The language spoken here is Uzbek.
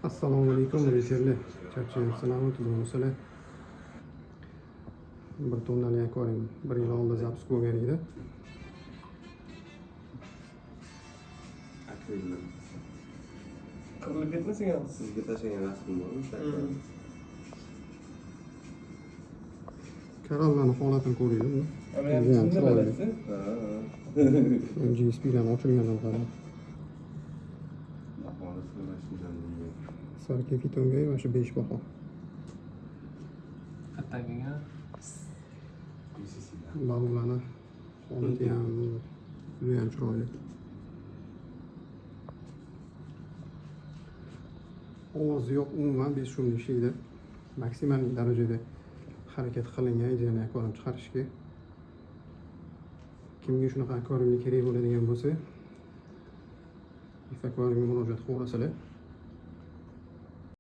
Assalomu alaykum, referlar. Charchayapsizlarmi, tuzukmisizlar? Bir tonnali akvarium bir yil oldin запуск bo'lgan edi. Akrilni. Qirilib ketmasin ham. Sizga tashlagan rasmim bormi o'sha akvaryum? Korallarni holatini ko'ringlar. Ama ham Judayam shunda chiroyli. bilasiz. Ha, GSP'larni ochilganini qarang. Baholisi mana shundan degan. Sarkefitonga mana shu 5 baho. Qayerdan kelgan? BCC'dan. Baliqlarni holati ham judayam chiroyli. Ovozi yo'q, umuman бесшумный ishlaydi. Maksimal darajada harakat qilingan idealniy akvarium chiqarishga. Kimga shunaqa akvariumni kerak bo'ladigan bo'lsa, If akvariumga murojaat qilaverasizlar.